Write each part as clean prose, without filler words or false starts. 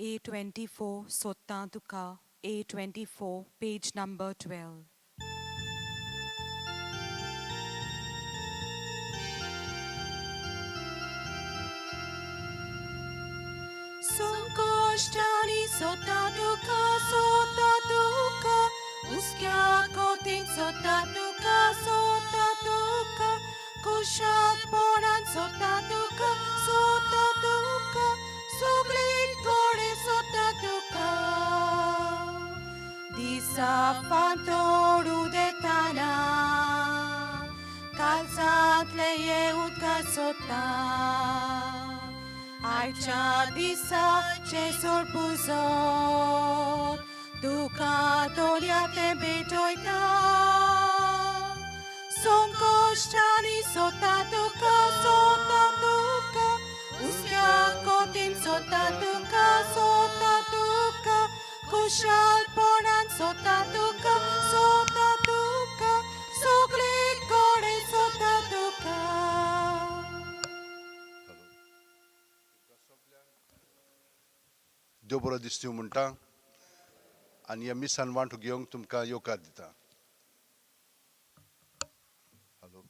A24 Sota Tuka, A24, page number 12. संकोश्टानी सोता तुका सोता तुका उसक्या कोतीन सोता तुका सोता तुका कुशालपणान सोता तुका सोता तुका सगळी कोडे सोता तुका दिसा फांतोडू देताना कालसांतले ये उदका सोता आयच्या दिसाचें सोडपुजोत तुका तोल्या तें भेटयता संकोश्टांनी सोता तुका सोता तुका उसक्या कोतीन सोता तुका सोता तुका खुशालपणान सोता तुका सोता तुका सगळे कोडे सोता तुका. देव बरो दिसता म्हणटा आनी ह्या मिसान वांटो घेवंक तुमकां येवकार दिता. हॅलो.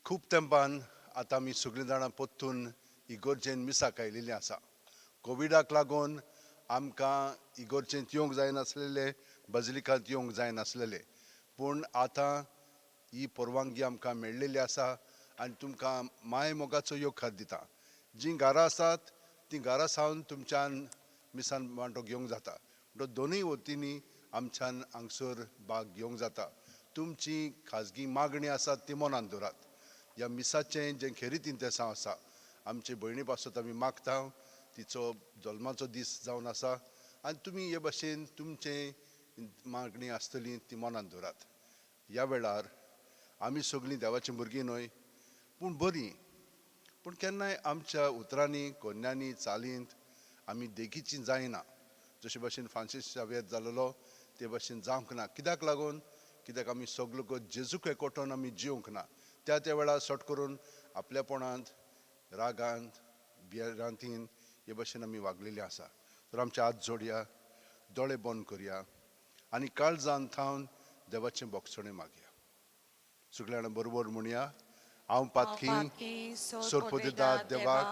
खूब तेंपान आतां आमी सगळीं जाणां परतून इगोर्जेन मिसाक आयिल्लीं आसा. कोविडाक लागून आमकां इगोर्जेंत येवंक जायनासलेलें, बजलिकांत येवंक जायनासलेलें, पूण आतां ही परवानगी आमकां मेळ्ळेली आसा आनी तुमकां माय मोगाचो येवकार दिता. जीं घरां आसात तीं घरा सावन तुमच्यान मिसान वांटो घेवंक जाता. म्हणटच दोनूय वतींनी आमच्यान हांगसर भाग घेवंक जाता. तुमची खाजगी मागणी आसात ती मनान दवरात. ह्या मिसाचें जें खेरीत इंतेसांव आसा, आमचे भयणी पासत आमी मागता, तिचो जल्माचो दीस जावन आसा आनी तुमी हे भाशेन तुमचें मागणी आसतली ती मनान दवरात. ह्या वेळार आमी सगळीं देवाचीं भुरगीं न्हय पूण बरीं, पूण केन्नाय आमच्या उतरांनी, कोन्यांनी, चालींत आमी देखीचीं जायना. जशे भाशेन फ्रांसीस शावेर जालेलो ते भाशेन जावंक ना. कित्याक लागून? कित्याक आमी सगलो जेजूक एकवटून आमी जिवंक ना. त्या त्या वेळार सट करून आपल्यापणांत, रागांत, भिरांतीन हे भाशेन आमी वागलेली आसा. तर आमचे हात जोडया, दोळे बंद करया आनी काळजान थावन देवाचें बोगसणें मागया. सगळ्या जाणां बरोबर म्हणया, हांव पातकी सोरपोदेदाद देवाक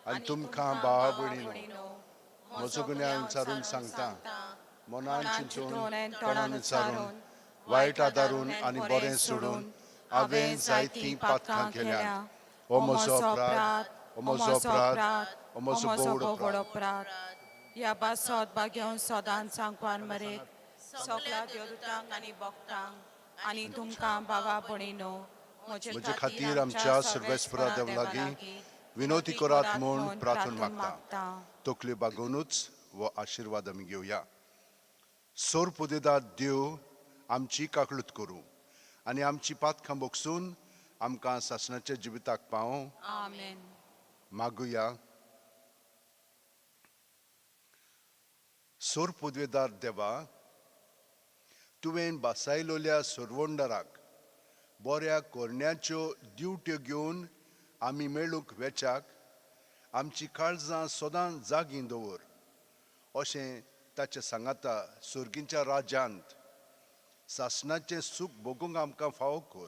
आनी तुमकां भावा भयणीनो म्हजो गुन्यांव विचारून सांगता. मनान चिंतून, तोंडान विचारून, वायट आदारून आनी बरें सोडून हांवें जायतीं पातकां केल्यांत. हो म्हजो अपराध, हो म्हजो अपराध, हो म्हजो भोव अपराध. ह्या बासोत बागेवन सदांच सांकवान मरेक सगळ्या देवदूतांक आनी भक्तांक आनी तुमकां बाबा भणीनो म्हजे खातीर आमच्या सर्वेस्परा देवा लागीं विनवती करात म्हूण प्रार्थना मागता. तकल्यो बागोवनूच हो आशिर्वाद आमी घेवया. सोर पुदेदाद देव आमची काकळूत करूं आनी आमची पातकां बोगसून आमकां सासणाच्या जिविताक पावों. आमेन. मागुया. सोर पुदवेदार देवा, तुवें बासायलोल्या सोरवंडराक बऱ्या कोरण्याच्यो ड्युट्यो घेवन आमी मेळूंक वेच्याक आमची काळजां सदां जागीं दवर. अशें ताच्या सांगाता सर्गींच्या राज्यांत सासणाचें सूख भोगूंक आमकां फावो कर.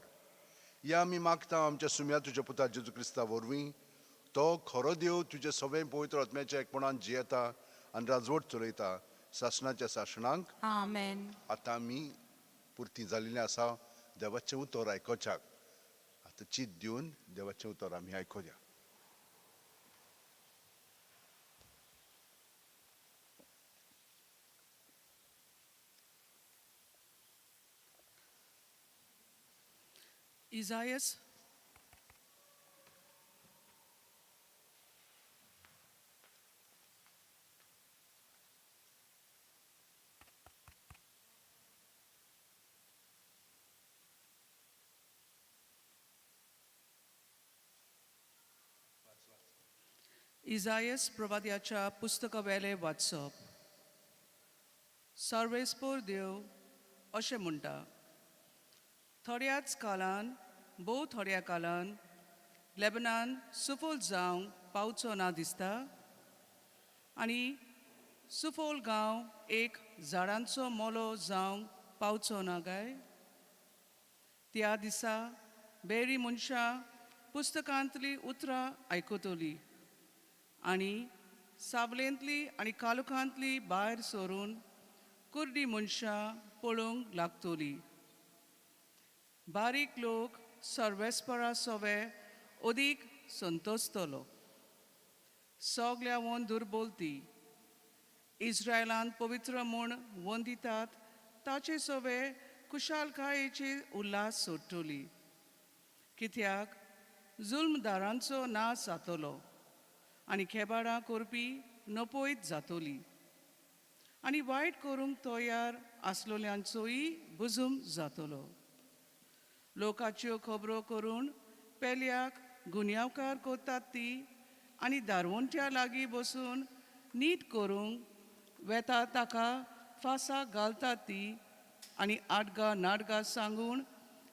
या आमी मागता आमच्या सुम्या तुज्या पुता जेजू क्रिस्ता वरवीं. तो खरो देव तुजे सगळें पवित्र आत्म्याच्या एकपणान जियेता आनी राजवट चलयता सासणाच्या सासणांक. आमेन. आतां आमी पुरती जाल्ली आसा देवाचें उतर आयकोच्याक. आतां चीत दिवन देवाचें उतर आमी आयकोया. इजायस इजायस प्रवाद्याच्या पुस्तकावेले वाचप. सर्वेस्पोर देव अशें म्हणटा, थोड्याच काळान, भोव थोड्या काळान लेबनान सुफोल जावंक पावचो ना दिसता आनी सुफोल गांव एक झाडांचो मोलो जावंक पावचो ना काय? त्या दिसा बेरी मनशां पुस्तकांतलीं उतरां आयकतलीं आनी सावलेंतली आनी कालुखांतली भायर सरून कुर्डी मनशां पळोवंक लागतलीं. बारीक लोक सर्वेस्परा सोवे अदीक संतोसतलो. सगल्या वन दुर्बोलती इस्रायलान पवित्र म्हूण वंदितात ताचे सोवे खुशालकायेची उल्हास सोडटली. कित्याक जुल्मदारांचो नाश जातलो आनी खेबाडां करपी नपयत जातली आनी वायट करूंक तयार आसलोल्यांचोय बुजूम जातलो. लोकाच्यो खबरो करून पेल्याक गुन्यांवकार करतात ती आनी दारवंट्या लागीं बसून नीट करूंक वेता ताका फासाक घालतात ती आनी आडगां नाडगां सांगून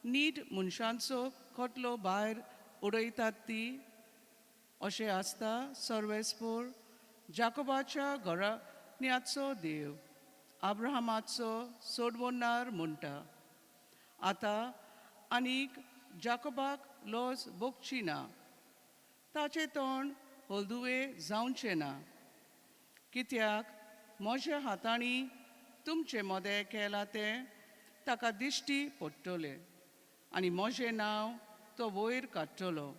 नीट मनशांचो खटलो भायर उडयतात ती. अशें आसता सर्वेस्पोर जाकोबाच्या घराण्याचो देव आब्राहामाचो सोडवणार म्हणटा. आतां आनीक जाकोबाक लज भोगची ना, ताचें तोंड हळदुवें जावचें ना. कित्याक म्हज्या हातांनी तुमचे मदें केलां तें ताका दिश्टी पडटलें आनी म्हजें नांव तो वयर काडटलो.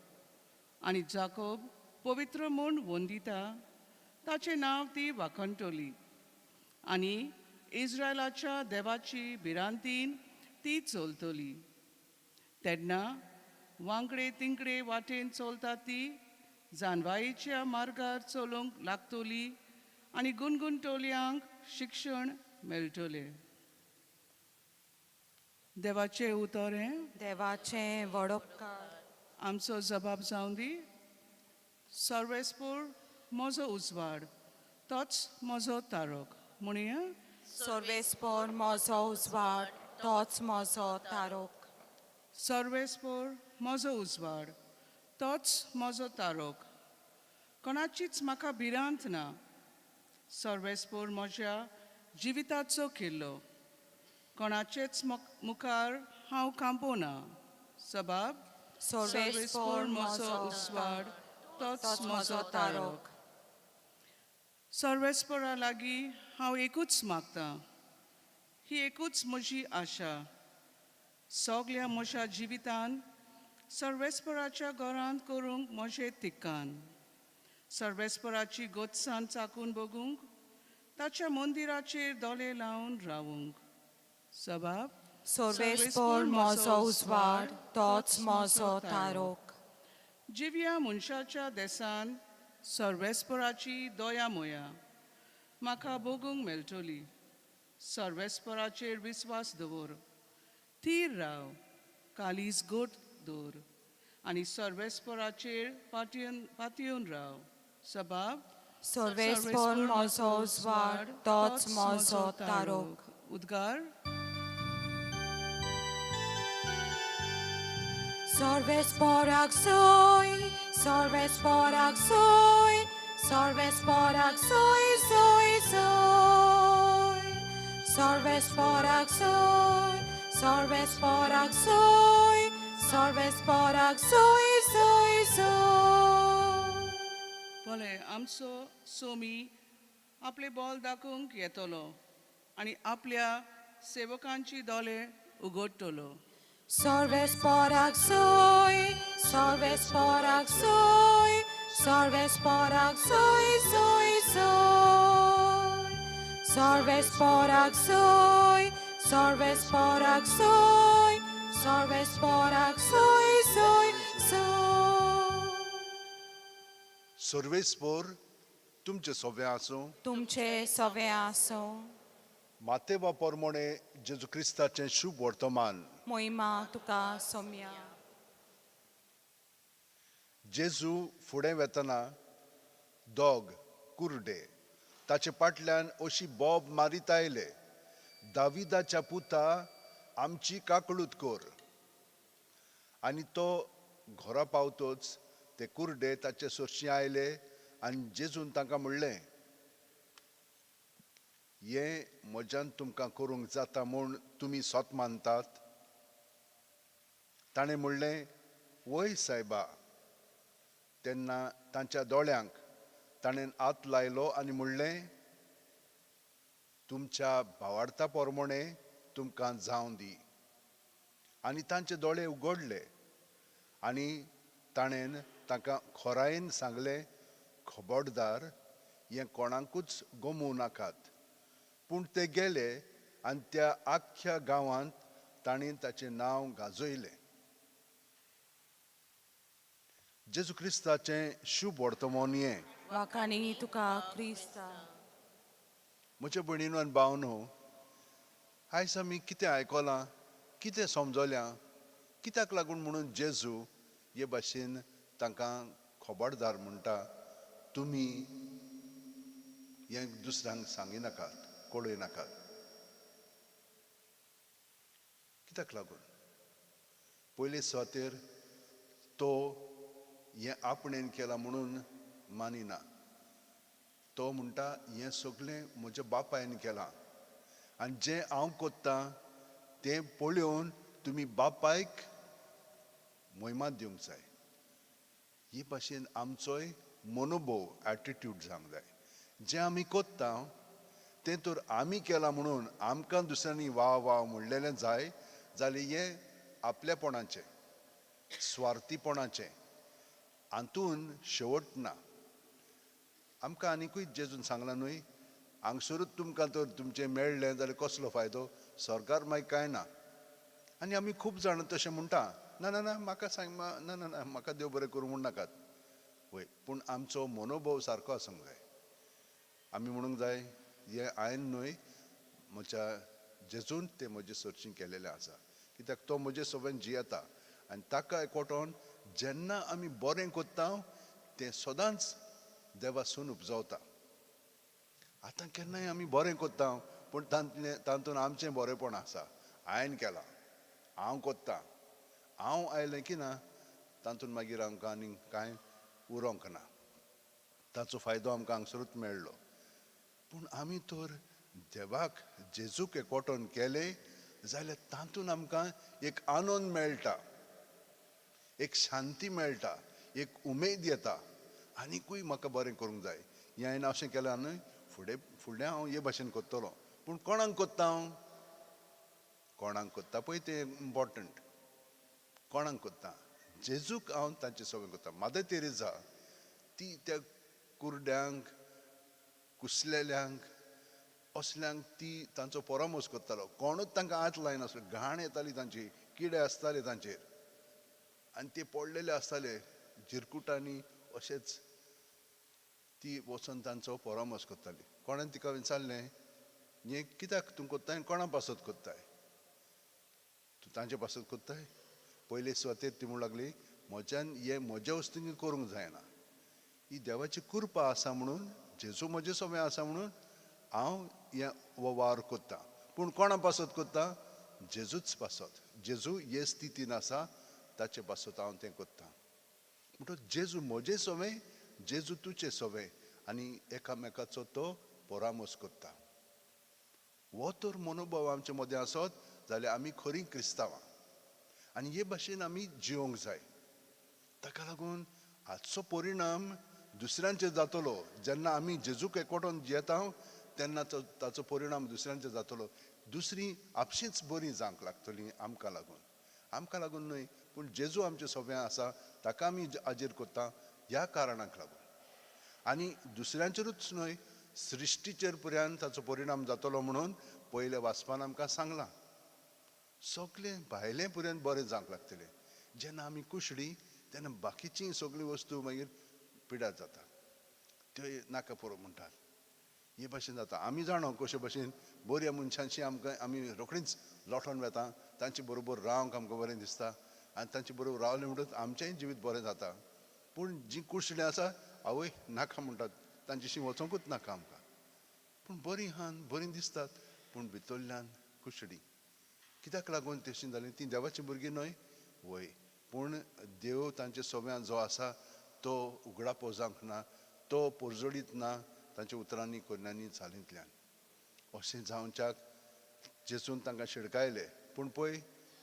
आनी जाकोब पवित्र म्हूण वंदिता ताचें नांव ती वाखणटली आनी इस्रायलाच्या देवाची भिरांतीन ती चलतली. तेन्ना वांकडे तिंकडे वाटेन चलता ती जानवायेच्या मार्गार चलूंक लागतली आनी गुणगुणटोलयांक शिक्षण मेळटलें. देवाचें उतर हें. देवाचें वडोपकार. आमचो जबाब जावं दी. सर्वेस्पोर म्हजो उजवाड तोच म्हजो तारक म्हणया. सर्वेस्पोर म्हजो उजवाड तोच म्हजो तारोक. सर्वेस्पोर म्हजो उजवाड तोच म्हजो तारक, कोणाचीच म्हाका भिरांत ना. सर्वेस्पोर म्हज्या जिविताचो किल्लो, कोणाचेच मुखार हांव कांपोना. सबाब. सर्वेस्पोर म्हजो म्हजो उजवाड तोच तोच म्हजो म्हजो तारक. तारक. सर्वेस्परा लागीं हांव एकूच मागतां, ही एकूच म्हजी आशा. सगल्या म्हज्या जिवितान सर्वेस्पराच्या घरांत करूंक म्हजें तिक्कान, सर्वेस्पराची गोत्सान चाकून बगूंक, ताच्या मंदिराचेर दोळे लावन रावूंक. सबाब. सर्वेस्पोर म्हजो उजवाड तोच म्हजो तारोक. जिव्या मनशाच्या देसान सर्वेस्पराची दया मोया म्हाका भोगूंक मेळटली. सर्वेस्पराचेर विस्वास दवर, थीर राव, कालीज गोट दवर आनी सर्वेस्पराचेर पातयेवन पातयेवन राव. सबाब. सर्वेस्पोर म्हजो उजवाड तोच म्हजो तारोक. उद्गार. सर्वेस्पोराक सोय, सर्वेस्पोराक सोय, सर्वेस्पोराक सोय सोय सोय. सर्वेस्पोराक सोय, सर्वेस्पोराक सोय, सर्वेस्पोराक सोय सोय सोय. भले आमचो सोमी आपले बॉल दाखोवंक येतलो आनी आपल्या सेवकांची दोळे उगडटलो. सर्वेस्पोराक सोय, सर्वेस्पोराक सोय, सर्वेस्पोराक सोय सोय सोय. सर्वेस्पोराक सोय, सर्वेस्पोराक सोय, सर्वेस्पोराक सोय सोय सोय. सर्वेस्पोर तुमचें सोबें आसूं. तुमचे सवे आसूं. मातेवा पोरमोणे जेजू क्रिस्ताचें शुभ वर्तमान. मोहिमा तुका सोम्या. जेजू फुडें वेतना दोग कुर्डे ताचे फाटल्यान अशी बोब मारीत आयले, दाविदाच्या पुता आमची काकळूत कर. आनी तो घरा पावतच ते कुर्डे ताचे सरशीं आयले आनी जेजून तांकां म्हणलें, हें म्हज्यान तुमकां करूंक जाता म्हूण तुमी सोत मानतात? ताणें म्हणलें, वय सायबा. तेन्ना तांच्या दोळ्यांक ताणें हात लायलो आनी म्हणलें, तुमच्या भावार्था प्रमाणे तुमकां जावं दी. आनी तांचे दोळे उगडले आनी ताणें तांकां खोरायेन सांगलें, खबरदार, हें कोणाकूच गमोवं नाकात. पूण ते गेले आनी त्या आख्ख्या गांवांत तांणी ताचें नांव गाजयलें. जेजू क्रिस्ताचें शुभ वर्तमान हें. वाखाणी तुका क्रिस्ता. म्हज्या भयणीनो आनी भावनो, आयज आमी कितें आयकलां, कितें समजल्यां, कित्याक लागून म्हणून जेजू हे भाशेन तांकां खबरदार म्हणटा, तुमी हें दुसऱ्यांक सांगिनाकात, कळय नाकात. कित्याक लागून? पयले सुवातेर तो हें आपणेन केलां म्हणून मानिना. तो म्हणटा, हें सगळें म्हज्या बापायन केलां आनी जें हांव कोत्तां तें पळोवन तुमी बापायक मोहिमा दिवंक जाय. हे भाशेन आमचोय मनोभोव, एटिट्यूड जावंक जाय. जें आमी कोत्ता तें तर आमी केलां म्हणून आमकां दुसऱ्यांनी वा वा म्हणलेलें जाय जाल्यार हें आपलेपणाचें, स्वार्थीपणाचें, हातून शेवट ना. आमकां आनिकूय जेजून सांगलां न्हय, हांगसरूच तुमकां तर तुमचें मेळ्ळें जाल्यार कसलो फायदो, सरकार मागीर कांय ना. आनी आमी खूब जाणां तशें म्हणटा, ना ना ना म्हाका सांग, ना ना ना म्हाका देव बरें करूं म्हूण नाकात. वय, पूण आमचो मनोभव सारको आसूंक जाय. आमी म्हणूंक जाय, हें हांवें न्हय, म्हज्या जेजून तें म्हजें सरशीं केलेलें आसा, कित्याक तो म्हजे सोबेन जियेता आनी ताका एकवटोन जेन्ना आमी बरें कोत्ता तें सदांच देवासून उपजावता. आतां केन्नाय आमी बरें कोत्ता पूण तातूंतलें तातूंत आमचें बरेंपण आसा, हांवें केलां, हांव कोत्तां, हांव आयलें की ना, तातूंत मागीर आमकां आनीक कांय उरोंक ना, ताचो फायदो आमकां हांगसरूच मेळ्ळो. पूण आमी तर देवाक जेजूक एकवटोन केलें जाल्यार तातूंत आमकां एक आनंद मेळटा, एक शांती मेळटा, एक उमेद येता, आनिकूय म्हाका बरें करूंक जाय. हें हांवें अशें केलां न्हय, फुडें फुडलें हांव हे भाशेन कोत्तलो. पूण कोणाक कोत्ता हांव, कोणाक कोत्ता पळय तें इम्पोर्टंट. कोणाक कोत्ता? जेजूक हांव तांचे सगळें कोत्ता. मादर तेरेजा ती त्या कुर्ड्यांक, कुसलेल्यांक, असल्यांक ती तांचो परामर्श करतालो. कोणूच तांकां हात लायनासलो, घाण येताली तांची, किडे आसताले तांचेर आनी ते पडलेले आसताले जिरकुटांनी, अशेंच ती वचून तांचो परामर्श करताली. कोणें तिका विचारलें, हें कित्याक तूं कोत्ताय, कोणा पासत कोत्ताय, तूं तांचे पासत कोत्ताय? पयले सुवातेर ती म्हणूंक लागली, म्हज्यान हें म्हज्या वस्तूंनी करूंक जायना, ही देवाची कृपा आसा म्हणून, जेजू म्हजे सोबें आसा म्हणून हांव हें हो वावर कोत्तां. पूण कोणा पासत कोत्ता? जेजूच पासत. जेजू हे स्थितीन आसा ताचे पासत हांव तें कोत्तां. म्हणटकच जेजू म्हजे सोबें, जेजू तुजे सोबें, आनी एकामेकाचो तो परामर्श कोत्ता. हो तर मनोभाव आमचे मदें आसत जाल्यार आमी खरीं क्रिस्तांवां आनी हे भाशेन आमी जिवंक जाय. ताका लागून हाचो परिणाम दुसऱ्यांचेर जातलो. जेन्ना आमी जेजूक एकवटोन जियेता तेन्ना ताचो परिणाम दुसऱ्यांचेर जातलो. दुसरी आपशींच बरीं जावंक लागतलीं आमकां लागून, आमकां लागून न्हय पूण जेजू आमचे सोबें आसा ताका आमी आजेर कोत्ता ह्या कारणाक लागून. आनी दुसऱ्यांचेरूच न्हय, सृश्टीचेर पर्यंत ताचो परिणाम जातलो म्हणून पयल्या वाचपान आमकां सांगलां. सगळें भायलें पर्यंत बरें जावंक लागतलें. जेन्ना आमी कुशडी तेन्ना बाकीचीं सगळीं वस्तू मागीर पिड्यार जाता, त्यो नाका पुरो म्हणटात. हे भाशेन जाता. आमी जाणो कशे भाशेन बऱ्या मनशांशी आमकां आमी रोखडीच लोटोन वेता, तांचे बरोबर रावंक आमकां बरें दिसता आनी तांचे बरोबर रावलें म्हणटकच आमचेंय जिवीत बरें जाता. पूण जीं कुशडी आसा आवय नाका म्हणटात, तांच्याशी वचोंकूच नाका आमकां. पूण बरीं आहान, बरीं दिसतात, पूण भितरल्यान कुशडी. कित्याक लागून तशीं जालीं? तीं देवाचीं भुरगीं न्हय? वय, पूण देव तांचे सोब्यान जो आसा तो उगडापो जावंक ना, तो पोरजोळीत ना तांच्या उतरांनी कोन्यांनी चालींतल्यान. अशें जावच्याक जेजून तांकां शिडकायले. पूण पळय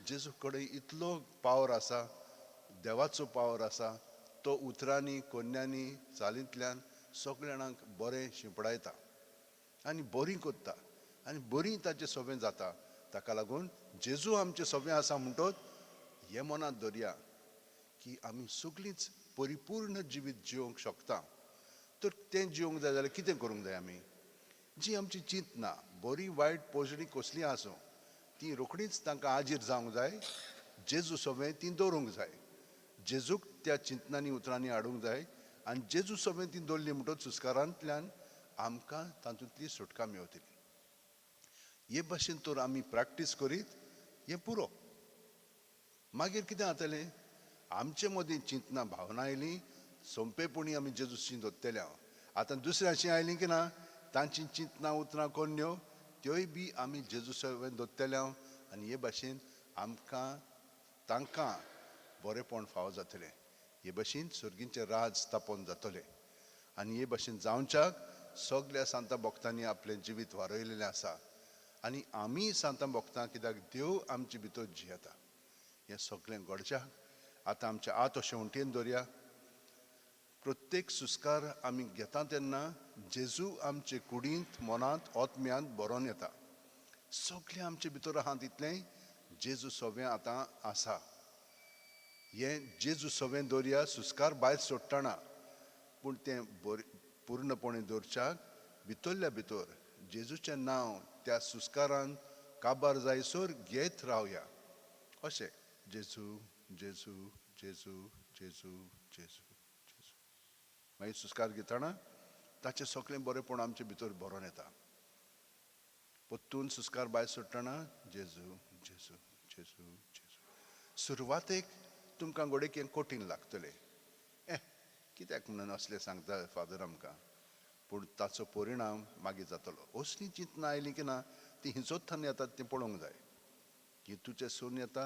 जेजू कडेन इतलो पावर आसा, देवाचो पावर आसा, तो उतरांनी कोन्यांनी चालींतल्यान सगळ्या जाणांक बरें शिंपडायता आनी बरी करता आनी बरी ताचें सोबें जाता. ताका लागून जेजू आमचें सोबें आसा म्हणटोच हें मनांत दवरया की आमी सगळींच परिपूर्ण जिवीत जिवंक शकता. तर तें जिवंक जाय जाल्यार कितें करूंक जाय आमी? जी आमची चिंतना बरी वायट पोजडी कसली आसूं ती रोखडीच तांकां आजीर जावंक जाय, जेजू सोबें ती दवरूंक जाय, जेजूक त्या चिंतनांनी उतरांनी हाडूंक जाय आनी जेजू सोबें ती दवरली म्हणटच सुस्कारांतल्यान आमकां तातूंतली सुटका मेवतली. हे भाशेन तर आमी प्रॅक्टीस करीत हें पुरो. मागीर कितें जातलें, आमचे मदीं चिंतना भावना आयली सोंपेपणी आमी जेजूशी दवरतले. हांव आतां दुसऱ्याशी आयली की ना तांची चिंतना उतरां कोन्न्यो त्योय बी आमी जेजू सवें दवरतले हांव आनी हे भाशेन आमकां तांकां बरेंपण फावो जातलें. हे भाशेन सर्गीचें राज स्थापन जातलें आनी हे भाशेन जावच्याक सगल्या सांतां भक्तांनी आपलें जिवीत वारयलेलें आसा आनी आमी सांतां भक्तां कित्याक देव आमचे भितर जियेता. हें सगळें घडच्याक आतां आमच्या आत अशें उंटेन दवरया. प्रत्येक सुस्कार आमी घेता तेन्ना जेजू आमचे कुडींत मनांत आत्म्यांत भरोन येता. सगळें आमचे भितर आहा तितलें जेजू सगळें आतां आसा. हें जेजू सगळें दवरया सुस्कार भायर सोडटना, पूण तें बरें पूर्णपणे दवरच्याक भितरल्या भितर जेजूचें नांव त्या सुस्कारान काबार जायसर घेत रावया. अशें जेजू जेजू जेजू जेजू जेजू जेजू. मागीर सुस्कार घेतना ताचें सगळें बरेंपण आमचे भितर भरोन येता. परतून सुस्कार भायर सोडटना जेजू जेजू जेजू जेजू. सुरवातेक तुमकां घोडेक हें कठीण लागतलें, कित्याक म्हणून असलें सांगता फादर आमकां, पूण ताचो परिणाम मागीर जातलो. असलीं चिंतना आयलीं की ना ती हिंसोत्थान येतात तें पळोवंक जाय. हितूचें सून येता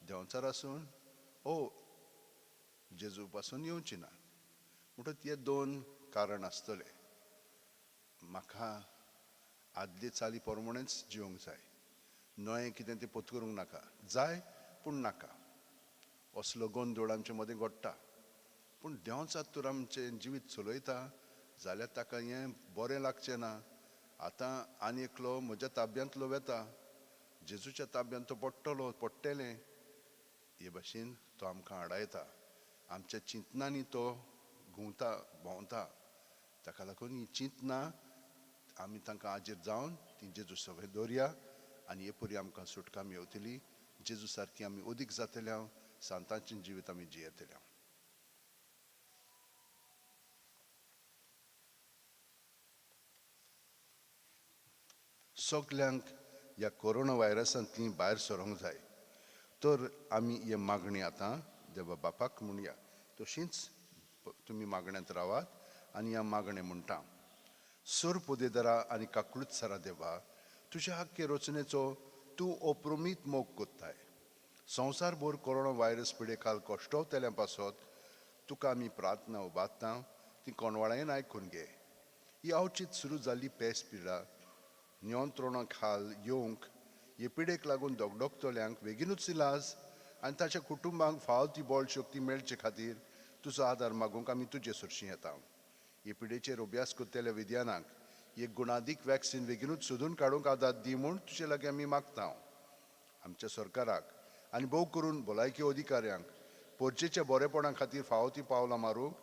देंवचारासून ओ जेजू पासून येवची ना. म्हणटच हे दोन कारण आसतले. म्हाका आदले चाली प्रमाणेच जिवंक जाय, नवें कितें तें पत्करूंक नाका, जाय पूण नाका. असलो गोंदळ आमचे मदें घडटा. पूण देंवचार तर आमचें जिवीत चलयता जाल्यार ताका हें बरें लागचें ना. आतां आनी एकलो म्हज्या ताब्यांतलो वेता, जेजूच्या ताब्यांत तो पडटलो पडटलें. हे भाशेन तो आमकां आडायता, आमच्या चिंतनांनी तो घुंवता भोंवता. ताका लागून ही चिंतना आमी तांकां आजेर जावन ती जेजू सगळें दवरया आनी हे परी आमकां सुटका मेवतली. जेजू सारकी आमी अदीक जातले हांव, सांतांचें जिवीत आमी जियेतले हांव. सगल्यांक ह्या कोरोना व्हायरसांतली भायर सरोंक जाय. तर आमी हे मागणी आतां देवा बापाक म्हणया. तशींच तुमी मागण्यांत रावात आनी ह्या मागणें म्हणटा. सोर पोदेदरा आनी काकळूत सरा देवा, तुज्या हक्के रचनेचो तूं अप्रमीत मोग कोत्ताय. संवसारभर कोरोना व्हायरस पिडे खाल कश्टवतल्या पासत तुका आमी प्रार्थना उबारता, ती कोणवाळायन आयकून घे. ही अवचीत सुरू जाल्ली पेस पिडा नियंत्रणा खाल येवंक हे पिडेक लागून दगदगतल्यांक बेगीनूच इलाज आनी ताच्या कुटुंबांक फाव ती बळ शक्ती मेळचे खातीर तुजो आदार मागूंक आमी तुजे सरशीं येता. हे पिडेचेर अभ्यास करतल्या विज्ञानाक एक गुणादीक वॅक्सिन बेगीनूच सोदून काडूंक आदार दी म्हूण तुजे लागीं आमी मागता. आमच्या सरकाराक आनी भोव करून भलायकी अधिकाऱ्यांक पोरचेच्या बरेपणा खातीर फावो ती पावलां मारूंक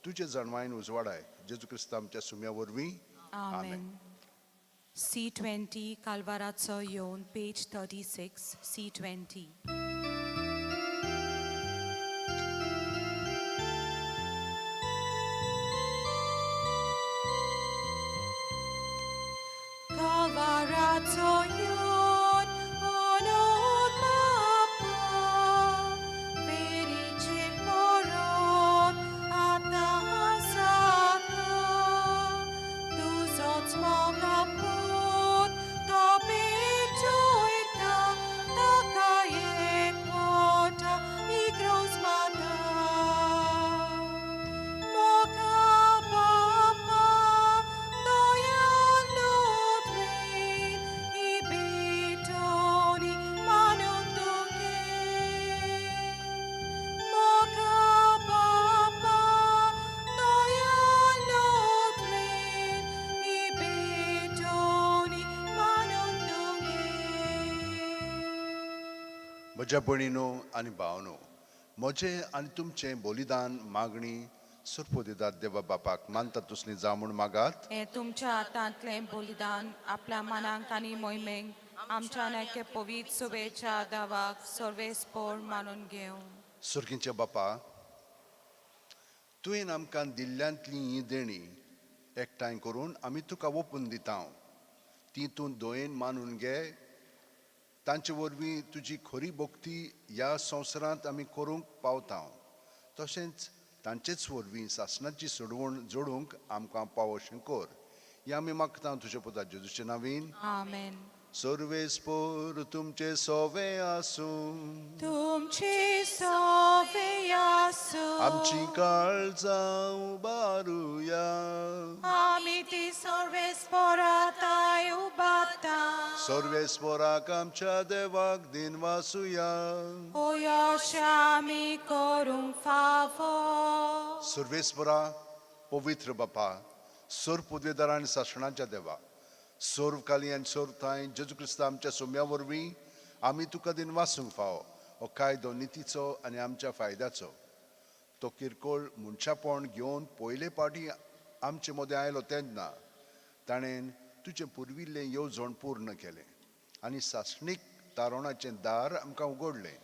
तुजे जाणवायेन उजवाडाय. जेजू क्रिस्त आमच्या सुम्या वरवीं. आमेन. C20 कालवाराचो येवन पेज 36 C20. कालवाराचो येवन अनोत बापा वेरीचेर परत आतां जाता. तुजोच मोगा पूत तो पेटयता ताका एकवटा इग्रोज माता. म्हज्या भयणीनो आनी भावनो, म्हजें आनी तुमचें बलिदान मागणी सुरपोदिदात देवा बापाक मानता तसली जावं म्हूण मागात. हें तुमच्या हातांतलें बलिदान आपल्या मनाक आनी मोहिमेक आमच्या एके पवित्र सुबेच्या दावाक सर्वेस्पोर मानून घेवं. सुर्गींच्या बापा, तुवें आमकां दिल्ल्यांतली ही देणी एकठांय करून आमी तुका ओपून दिता. ती तूं दोयेन मानून घे. तांचे वरवीं तुजी खरी भक्ती ह्या संवसारांत आमी करूंक पावता. तशेंच तांचेच वरवीं सासणाची सोडवण जोडूंक आमकां पावोशें कर. हें आमी मागता तुज्या पुता जेजूचे नावीन. आमेन. सर्वेस्पोर तुमचे सोवे आसूं. तुमची सोवे आसूं. आमची काळजां उबारुया. आमी ती सर्वेस्पोराताय उबाता. सर्वेस्पोराक आमच्या देवाक दिनवासुया. ओ अशें आमी करूंक फावो. सर्वेस्परा, पवित्र बापा, सर्व पदवेदार आनी सासणाच्या देवा, सर्व काली आनी सर्व थांय जेजू क्रिस्ता आमच्या सोम्या वरवीं आमी तुका दिनवासूंक फावो. हो कायदो नितीचो आनी आमच्या फायद्याचो. तो किरकोळ मनशापण घेवन पयले पाटी आमचे मदें आयलो तेन्ना ताणें तुजें पुर्विल्लें येवजण पूर्ण केलें आनी सासणीक तारवणाचें दार आमकां उगडलें.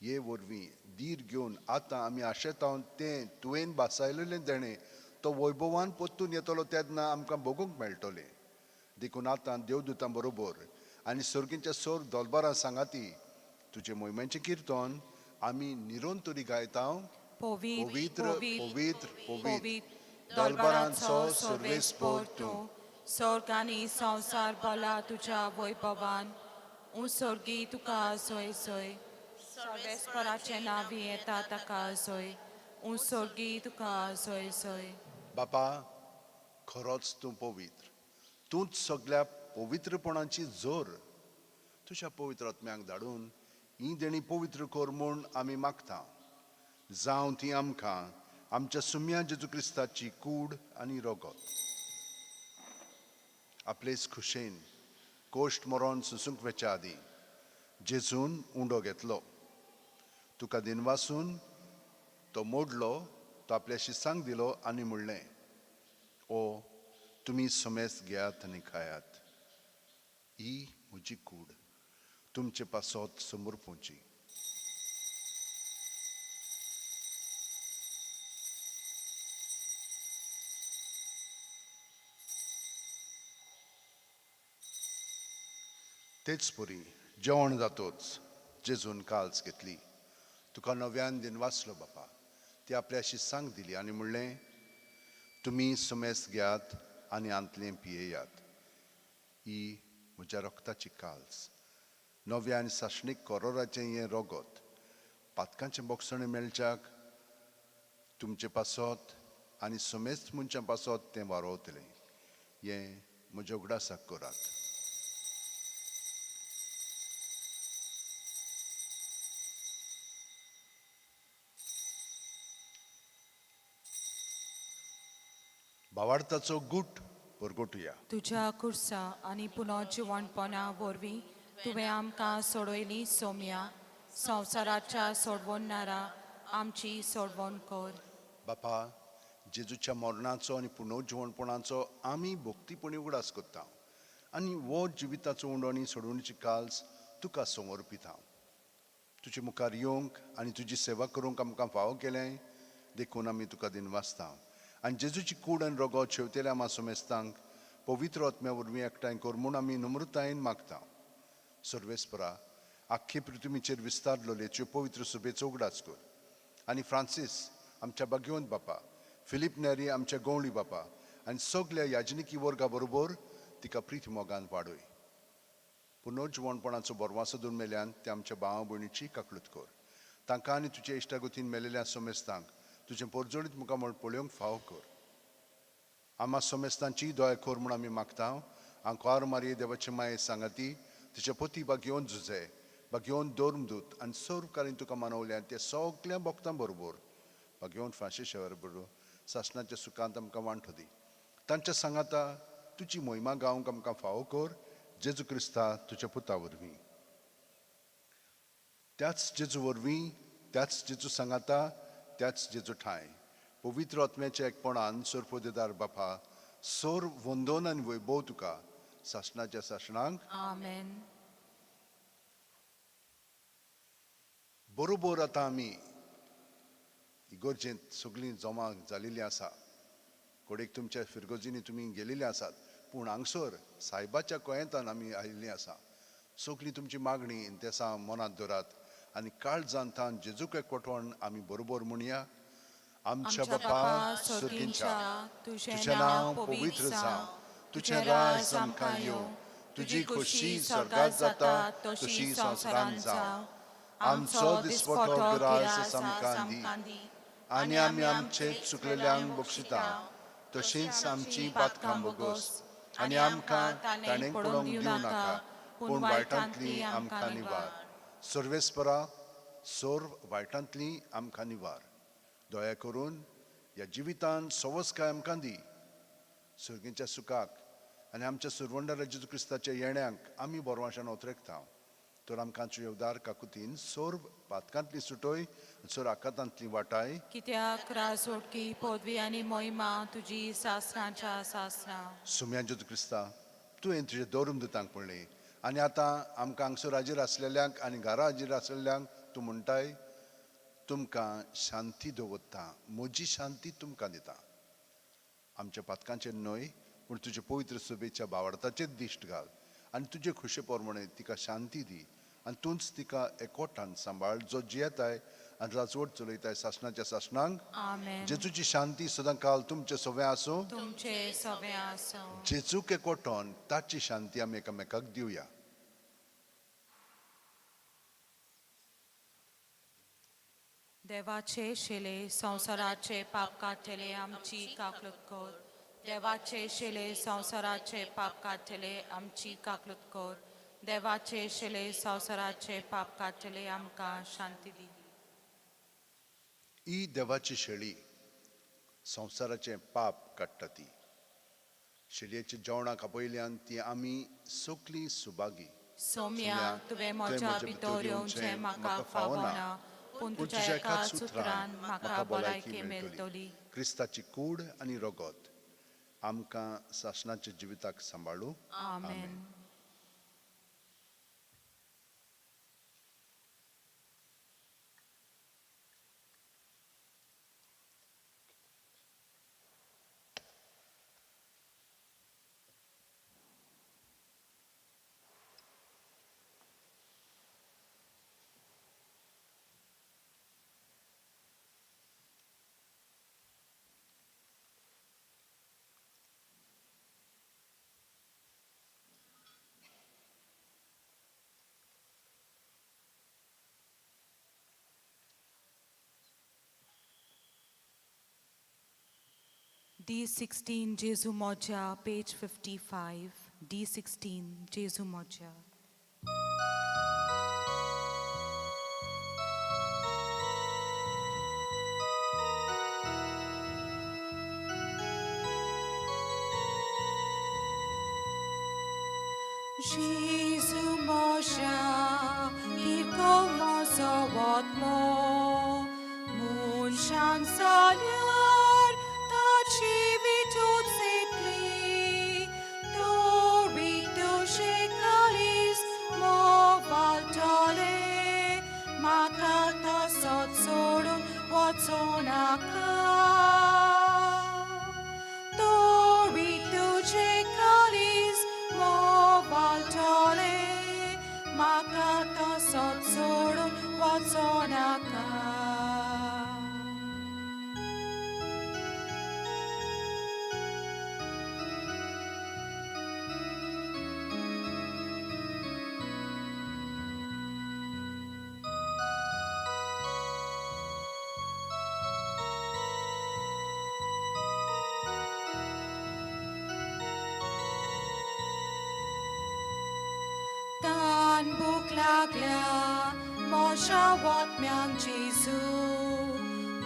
हे वरवीं धीर घेवन आतां आमी आशेता तें तुवें भासायलेलें देणें तो वैभवान परतून येतलो तेन्ना आमकां भोगूंक मेळटलें. देखून आतां देवदूतां बरोबर आनी सर्गींच्या सोर दोलबारां सांगाती तुजे मोहिमेचें किर्तन आमी निरंतरी गायता. पवित्र, पवित्र, पवित्र, पवित्र, दरबारांचो सर्वेस्पोर तूं. स्वर्ग आनी संवसार भरला तुज्या वैभवान. उंसर्गी तुका सोय सोय. सर्वेस्पराचें नांव येता ताका सोय. उंसर्गी तुका सोय सोय. बापा, खरोच तूं पवित्र. तूंच सगल्या पवित्रपणाची जोर. तुज्या पवित्र आत्म्याक धाडून ही देणी पवित्र कर म्हूण आमी मागता. जावं ती आमकां आमच्या सुम्या जेजू क्रिस्ताची कूड आनी रगत. आपलेच खुशेन कोश्ट मरोन सुसूंक वेच्या आदीं जेजून उंडो घेतलो. तुका दिनवासून तो मोडलो, तो आपल्या शिसांक दिलो आनी म्हणलें, ओ तुमी समेस्त घेयात आनी खायात. ही म्हजी कूड तुमचे पासत समर्पूची. तेच परी जेवण जातोच जेजून काल्स घेतली, तुका नव्यान दिनवासलो बापा, ती आपल्या शिसांक दिली आनी म्हणलें, तुमी समेस्त घेयात आनी आंतलें पियेयात. ही म्हज्या रक्ताची काल्स, नव्या आनी सासणीक करोराचें हें रगत पातकांचें बोगसणें मेळच्याक तुमचे पासत आनी समेस्त मनशां पासत तें वारोवतलें. हें म्हज्या उगडासाक करात. भावार्थाचो गूट परगटुया. तुज्या कुर्सा आनी पुनर्जिवणपणा वरवीं तुवें आमकां सोडयली सोम्या. संवसाराच्या सोडवणणारा आमची सोडवण कर. बापा, जेजूच्या मरणाचो आनी पुनर्जिवणपणाचो आमी भक्तीपणी उगडास करता आनी हो जिविताचो उंडो आनी सोडवणीची काल्स तुका समर्पिता. तुजे मुखार येवंक आनी तुजी सेवा करूंक आमकां फावो केलें देखून आमी तुका दिनवासता. आनी जेजूची कूड आनी रगत शेवतेल्या आमा समेस्तांक पवित्र आत्म्या वरवीं एकठांय कर म्हूण आमी नम्रतायेन मागता. सर्वेस्परा, आख्खे पृथ्वीचेर विस्तारलेले त्यो पवित्र सुबेचो उगडास कर आनी फ्रांसीस आमच्या भाग्यवंत बापा, फिलीप नेरी आमच्या गवळी बापा आनी सगल्या याजनिकी वर्गा बरोबर तिका प्रिती मोगान वाडय. पुनर्जिवणपणाचो बरवासो दोन मेल्यान ते आमच्या भावा भयणीची काकळूत कर. तांकां आनी तुज्या इश्टागतीन मेलेल्या समेस्तांक तुजें पोरजोळीत मुखामळ पळोवंक फावो कर. आमा समेस्तांची दया कर म्हूण आमी मागता. आंकवार मारये देवाचे माये सांगाती तिचे पती बागेवन जुजे बागेवन धर्मदूत आनी सर्व कालीन तुका मानवल्या ते सगल्या भक्तां बरोबर बागेवन फांशी शेवर बरोबर सासणाच्या सुखांत आमकां वांटो दी. तांच्या सांगाता तुजी मोहिमा गावंक आमकां फावो कर. जेजू क्रिस्ता तुज्या पुता वरवीं. त्याच जेजू वरवीं, त्याच जेजू सांगाता, त्याच जेजू ठांय पवित्र आत्म्याच्या एकपणान सोरपोदेदार बापा, सोर वंदोन आनी वैभव तुका सासणाच्या सासणांक. आमेन. बरोबर आतां आमी इगोर्जेंत सगळीं जमा जालेलीं आसा. कोडेक तुमच्या फिरगोजींनी तुमी गेलेली आसात, पूण हांगसर सायबाच्या गोंयांतान आमी आयिल्लीं आसा. सगळीं तुमची मागणी तेसां मनांत धरात आनी काळजान थावन जेजूक एकवटवण आमी बरोबर म्हणया. आमच्या बापा सर्गींच्या, तुजें नांव पवित्र जावं, तुजें राज आमकां येवं, तुजी खोशी स्वर्गात जाता तशी संवसारांत जावं. आमचो दिसपटो ग्रास आमकां दी आनी आमी आमचे चुकलेल्यांक बक्षिता तशींच आमची पातकां बोगोस आनी आमकां ताणें पडोवंक दिवं नाका, पूण वायटांतली आमकां निवार. सर्वेस्परा, सोर वायटांतली आमकां निवार. दया करून ह्या जिवितान सवस्काय आमकां दी. सर्गीच्या सुखाक आनी आमच्या सुरवंडार जेजू क्रिस्ताच्या येण्याक आमी बरवाशान ओतरेकता. तर आमकां तुज्या काकुतीन सोर पातकांतली सुटोय, सोर आकातांतली वाटाय. कित्याक राजोटकी, पदवी आनी मोहिमा तुजी सासणाच्या सासणां. सुम्या जेजू क्रिस्ता, तुवें तुजें दवरून दितांक पडलें आनी आतां आमकां हांगसर हाजीर आसलेल्यांक आनी घरा हाजीर आसलेल्यांक तूं म्हणटाय, तुमकां शांती दवरता, म्हजी शांती तुमकां दिता. आमच्या पातकांचेर न्हय, पूण तुजे पवित्र सभेच्या बावडताचेर दिश्ट घाल आनी तुजे खुशे प्रमाणे तिका शांती दी आनी तूंच तिका एकवटान सांबाळ, जो जियेताय आनी राजवट चलयताय सासणाच्या सासणांक. आमेन. जेजूची शांती सदां काल तुमचे सगळें आसूं. तुमचे सगळें आसूं. जेजूक एकवटोन ताची शांती आमी एकामेकाक दिवया. देवाचे शिले संवसाराचे पाप काडटले, आमची काकलूत कर. देवाचे शिले संवसाराचे पाप काडटले, आमची काकलूत कर. देवाचे शिले संवसाराचे पाप काडटले, आमकां शांती दी. ही देवाची शेळी संवसाराचें पाप काडटा. ती शेळयेच्या जेवणाक आपयल्यान ती आमी सगलीं सुभागी. सोम्या, तुवें म्हज्या भितर येवचें म्हाका फावना, पूण तुज्या एकाच उतरान म्हाका भलायकी मेळटली. क्रिस्ताची कूड आनी रगत आमकां सासणाच्या जिविताक सांबाळू. आमेन. D16 Jesu Moja, page 55. D16 Jesu Moja. Jesu Moja, Kirko Mozo Watmo, Munshan Salyar, Tachi Vitut Sitli, Torito Shekalis, Movaltole, Makata Sotsorum, Watsonaka. Torito Shekalis, Movaltole, Makata Sotsorum, Watsonaka. Tan buklagla Mosha watmyang Jesu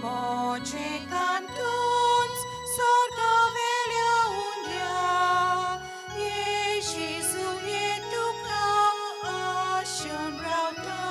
Moche kantuns sorga velya undia Ye Jesu ye tukla ashun rauta.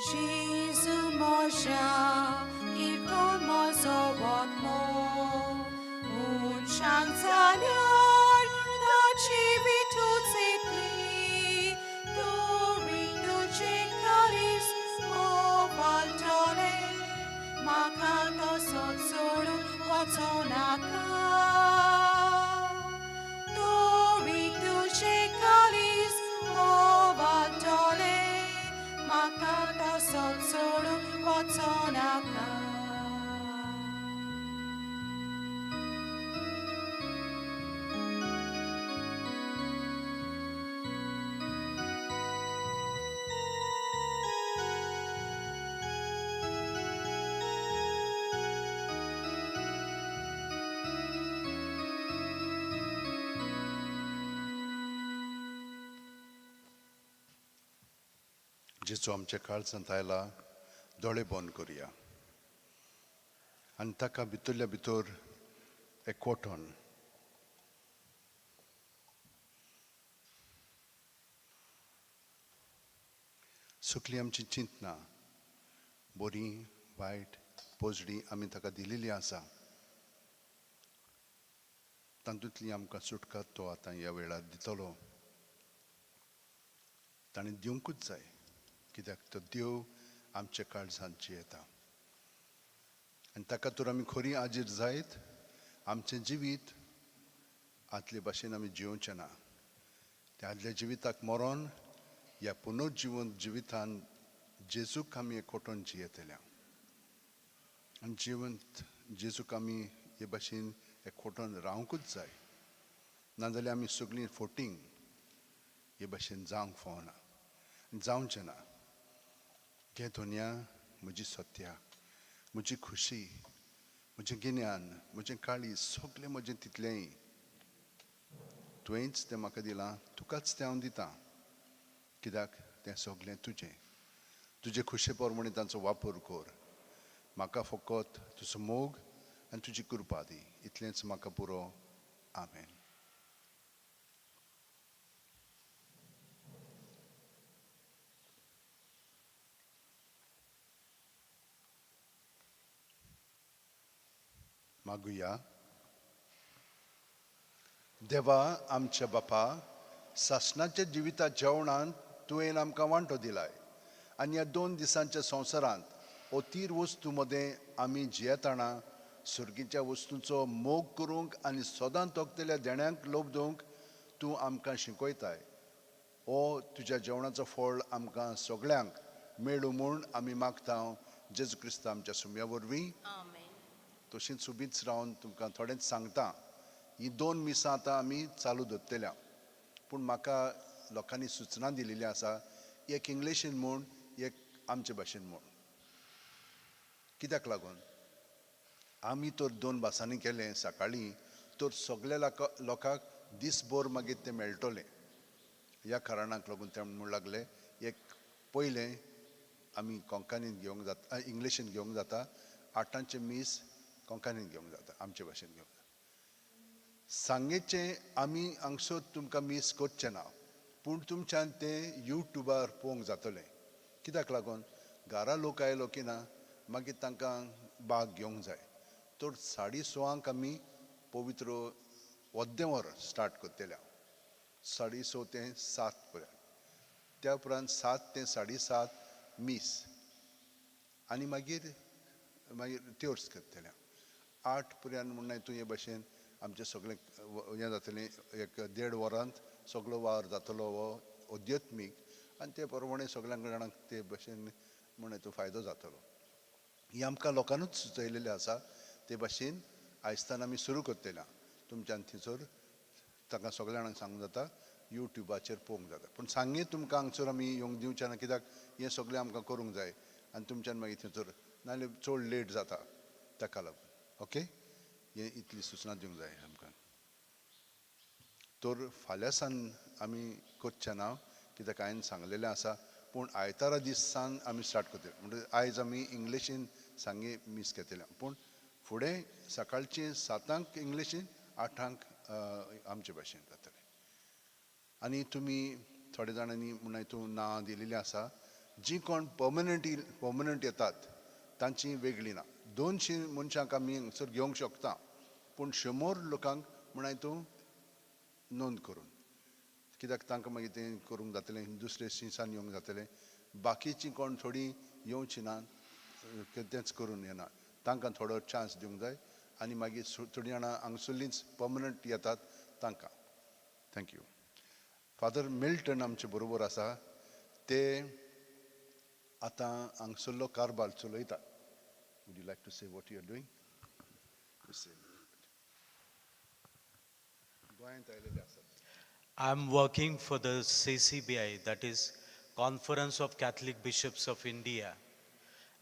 जेजू म्हज्या किरकोळ म्हजो आत्मो मनशांक जाल्यार ताची विठूच येतली तरी तुजें काळीज मोवाळटलें म्हाका तसोच सोडून वचूं नाका तरी तुजें काळीज मोवाळटलें म्हाका तसोच सोडून वचूं नाका. जेचो आमच्या काळजांत आयला दोळे बंद करुया आनी ताका भितरल्या भितर एकवटून सगळीं आमची चिंतना बरीं वायट पोजडी आमी ताका दिलेली आसा तातूंतली आमकां सुटका तो आतां ह्या वेळार दितलो. ताणें दिवंकूच जाय कित्याक तो देव आमच्या काळजांत जियेता आनी ताका तर आमी खरी आजीर जायत आमचें जिवीत आदले भाशेन आमी जियोवचें ना. त्या आदल्या जिविताक मरोन ह्या पुनर्जिवन जिवितान जेजूक आमी एकवटून जियेतल्या आनी जिवंत जेजूक आमी हे भाशेन एकवटून रावंकूच जाय नाजाल्यार आमी सगळीं फोटींग हे भाशेन जावंक फावना जावचें ना. घे धोन्या म्हजी सत्या म्हजी खुशी म्हजें गिन्यान म्हजें काळीज सगळें म्हजें तितलेंय तुवेंच तें म्हाका दिलां तुकाच तें हांव दितां कित्याक तें सगळें तुजें तुजे खुशे प्रमाणे तांचो वापर कर म्हाका फकत तुजो मोग आनी तुजी कृपा दी इतलेंच म्हाका पुरो. आमेन. मागुया. देवा आमच्या बापा सासणाच्या जिविता जेवणांत तुवें आमकां वांटो दिलाय आनी ह्या 2 दिसांच्या संवसारांत अतीर वस्तू मदें आमी जियेतना सुर्गीच्या वस्तूंचो मोग करूंक आनी सदां तोखतल्या देण्यांक लोभ दिवंक तूं आमकां शिकयताय. ओ तुज्या जेवणाचो फळ आमकां सगळ्यांक मेळूं म्हूण आमी मागता जेजू क्रिस्त आमच्या सुम्या वरवीं. तशींच उबीच रावन तुमकां थोडेंच सांगता. ही 2 मिसां आतां आमी चालू दवरतल्या पूण म्हाका लोकांनी सुचना दिलेली आसा एक इंग्लिशीन म्हूण एक आमचे भाशेन म्हूण. कित्याक लागून आमी तर 2 भासांनी केलें सकाळीं तर सगल्या लोकांक दीसभर मागीर तें मेळटलें. ह्या कारणाक लागून ते म्हणूंक लागले एक पयलें आमी कोंकणीन घेवंक जाता इंग्लिशीन घेवंक जाता 8ांचें मीस कोंकणीन घेवंक जाता आमचे भाशेन घेवंक जाता. सांगेचें आमी हांगसर तुमकां मीस करचें ना पूण तुमच्यान तें युट्यूबार पळोवंक जातलें. कित्याक लागून घरा लोक आयलो की ना मागीर तांकां बाग घेवंक जाय तर 6:30 आमी पवित्र अर्दें वर स्टार्ट करतले 6:30 ते 7 पर्यंत. त्या उपरांत 7 ते 7:30 मीस आनी मागीर मागीर त्योर्स करतले 8 पर्यंत म्हणून तूं हे भाशेन आमचें सगळें हें जातलें एक 1.5 वरांत सगळो वावर जातलो हो अध्यात्मीक आनी ते प्रमाणे सगळ्यांक जाणांक ते भाशेन म्हण तूं फायदो जातलो. ही आमकां लोकांनूच सुचयलेलें आसा ते भाशेन आयजताना आमी सुरू करतले तुमच्यान थंयसर ताका सगळ्या जाणांक सांगूंक जाता युट्यूबाचेर पळोवंक जाता. पूण सांगे तुमकां हांगसर आमी येवंक दिवचें ना कित्याक हें सगळें आमकां करूंक जाय आनी तुमच्यान मागीर थंयसर नाजाल्यार चड लेट जाता ताका लागून. ओके हें इतली सुचना दिवंक जाय आमकां. तर फाल्यां सान आमी करचें ना कित्याक हांवें सांगलेलें आसा पूण आयतारा दीस सान आमी स्टार्ट करतले. म्हणटकीर आयज आमी इंग्लिशीन सांगे मीस घेतले पूण फुडें सकाळचें 7ांक इंग्लिशीन 8ांक आमचे भाशेन जातलें. आनी तुमी थोड्या जाणांनी म्हण तूं नांव दिलेलें आसा जीं कोण पर्मनंट येतात तांची वेगळी ना. 200 मनशांक आमी हांगसर घेवंक शकता, पूण 100 लोकांक म्हण तूं नोंद करून, कित्याक तांकां मागीर तें करूंक जातलें, दुसरे शिंसान येवंक जातलें. बाकीचीं कोण थोडीं येवचीं ना, तेंच करून येना, तांकां थोडो चान्स दिवंक जाय. आनी मागीर थोडीं जाणां हांगसरलींच पर्मनंट येतात तांकां. Thank you. Father Milton आमचे बरोबर आसा, ते आतां हांगसरलो कारबार चलयता. Would you like to say what you are doing? गोंयांत आयलेले आसात. I am working for the CCBI, that is Conference of Catholic Bishops of India.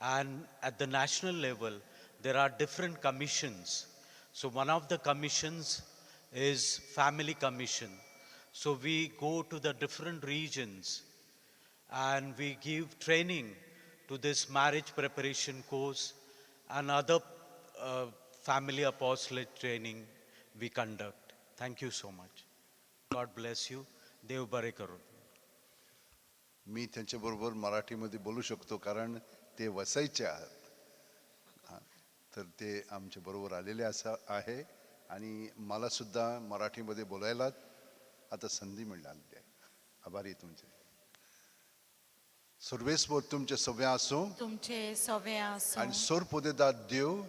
And at the national level, there are different commissions. So one of the commissions is Family Commission. So we go to the different regions and we give training to this marriage preparation course and other family apostolate training we conduct. Thank you so much. God bless you. देव बरे करो. मी त्यांच्याबरोबर मराठीमध्ये बोलू शकतो कारण ते वसईचे आहात. हां, तर ते आमच्या बरोबर आलेले असा आहे आणि मला सुद्धा मराठीमध्ये बोलायला आता संधी मिळालेली आहे. आभारी तुमचे. सर्वेस्पर तुमचे सगळे आसूं तुमचे सवे आसूं. आणि सोरपोदेदार देव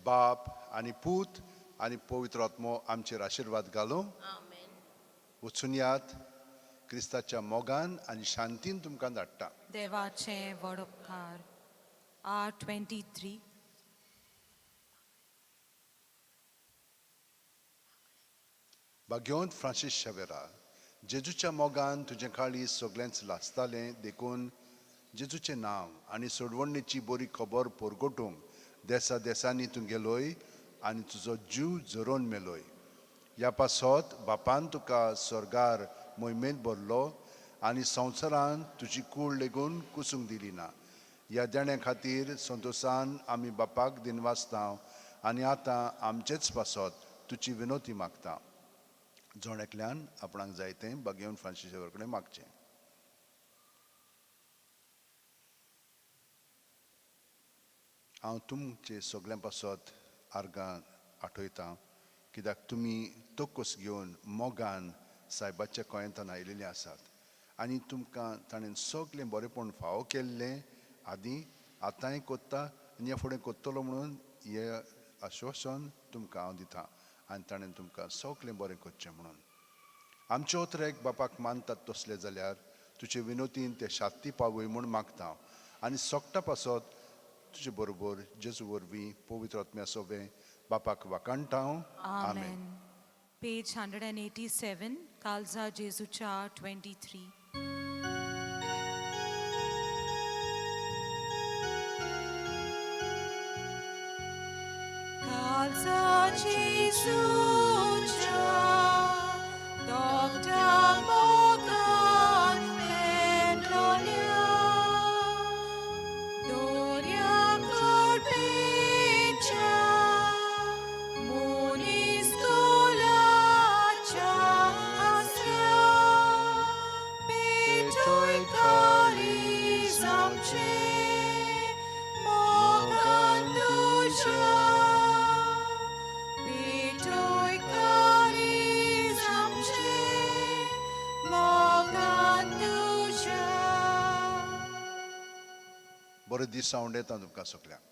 बाप आणि पूत आणि पवित्र आत्मो आमचेर आशिर्वाद घालूं. वचून यात, क्रिस्ताच्या मोगान आनी शांतीन तुमकां धाडटा. देवाचे व्हड उपकार. R 23. भाग्यवंत फ्रांसीस शेवेरा, जेजूच्या मोगान तुजें काळीज सगळेंच लासतालें, देखून जेजूचें नांव आनी सोडवणीची बरी खबर परगटूंक देसा देसांनी तूं गेलोय आनी तुजो जीव झरोवन मेलोय. ह्या पासत बापान तुका स्वर्गार मोहिमेंत भरलो आनी संवसारान तुजी कूड लेगून कुसूंक दिली ना. ह्या देण्या खातीर संतोशान आमी बापाक दिनवासता आनी आतां आमचेच पासत तुजी विनोती मागता. जण एकल्यान आपणाक जाय तें बागेवन फ्रांसीस कडेन मागचें. हांव तुमचे सगळ्यां पासत आर्गां आठयतां, कित्याक तुमी तोकोस घेवन मोगान सायबाच्या गोंयांतान आयिल्ले आसात आनी तुमकां ताणें सगळें बरेंपण फावो केल्लें आदीं आतांय कोत्ता आनी ह्या फुडें कोत्तलो म्हणून हें आश्वासन तुमकां हांव दितां आनी ताणें तुमकां सगळें बरें करचें म्हणून. आमचे ओतरेक बापाक मानतात तसले जाल्यार तुजे विनोतीन ते शांती पावय म्हूण मागता आनी सोगटा पासत तुजे बरोबर जेजू वरवीं पवित्र आत्म्या सोबें बापाक वाखाणटा हांव. आमेन. आमेन. पेज 187, कालजा जेजूच्या 23. कालजा जेजूच्या दोगटा मोगान पेटलोल्या दोऱ्या कोडपेच्या मनीस कुलाच्या आसऱ्या पेटोय काळीज आमचें मोगान तुज्या, पेटोय काळीज आमचें मोगान तुज्या. बरो दीस हांव उडयता तुमकां सगळ्यांक.